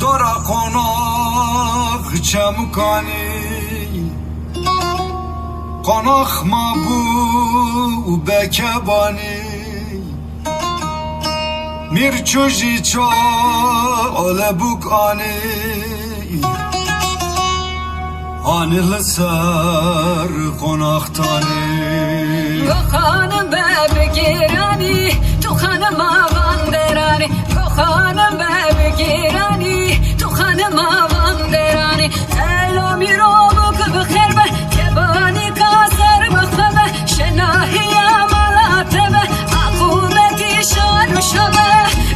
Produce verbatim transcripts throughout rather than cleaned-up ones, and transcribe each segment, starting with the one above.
Dora qonax çemukanî, qonax mabû û bekebanî. Mîr çû jî ço olebûk anî, anî li ser qonaxtanî. Go xanim be bi giranî, tu xanima van deranî. Go xanim be bi giranî, tu xanima van deranî. Elo mîrobûk bi xêr be, kebanî ka ser bi xwe be, şenahiya mala te be, aqubetî şan û şa be.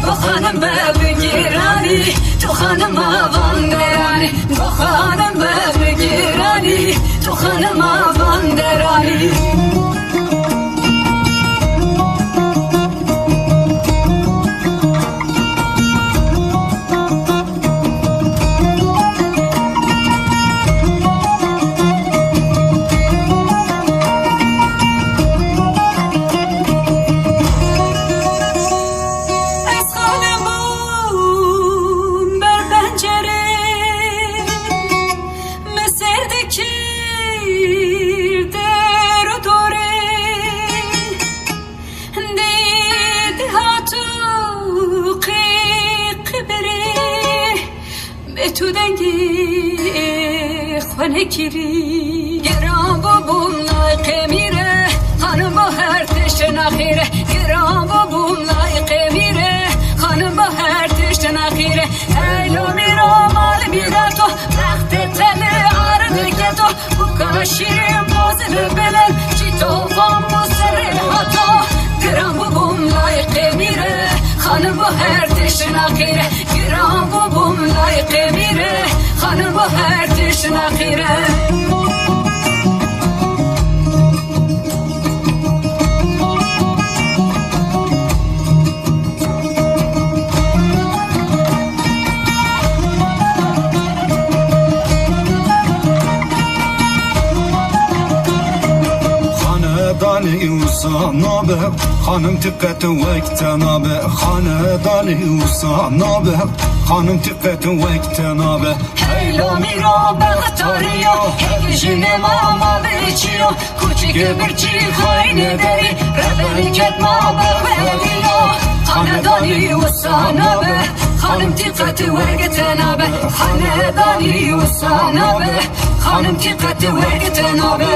Go xanim be bi giranî, tu xanima van deranî. Go xanim be bi giranî, tu xanima van deranî. Ez xanim bûm ber pencerê, me sêr dikir der û dorê. Dê dihat û qîqibirê, bê tu dengê xwe nekirî. Giran bûbûm layqê mîre, xanim bo her tişt naxîre. Giran bûbûm layqê mîre, xanim bo her tişt naxîre. Elo mîro mal mîrato, rextê te li ard keto. Buka şîrin boz li bilin, çî tofan bo serê hato. Giran bûbûm layqê mîre, xanim bo her tişt naxîre. Giran bûbûm layqê mîre, xanim bo her tişt naxîre. Xanedanî wisa nabe, xanim ti qet wek te nabe. Xanedanî wisa nabe, xanim ti qet wek te nabe. Heylo mîro bextariyo, hevjînê ma ma biçiyo. Kuçikê birçî xayne derî, reberî ket ma bextariyo. Xanedanî wisa nabe, xanim ti qet wek te nabe. Xanedanî wisa nabe, xanim ti qet wek te nabe.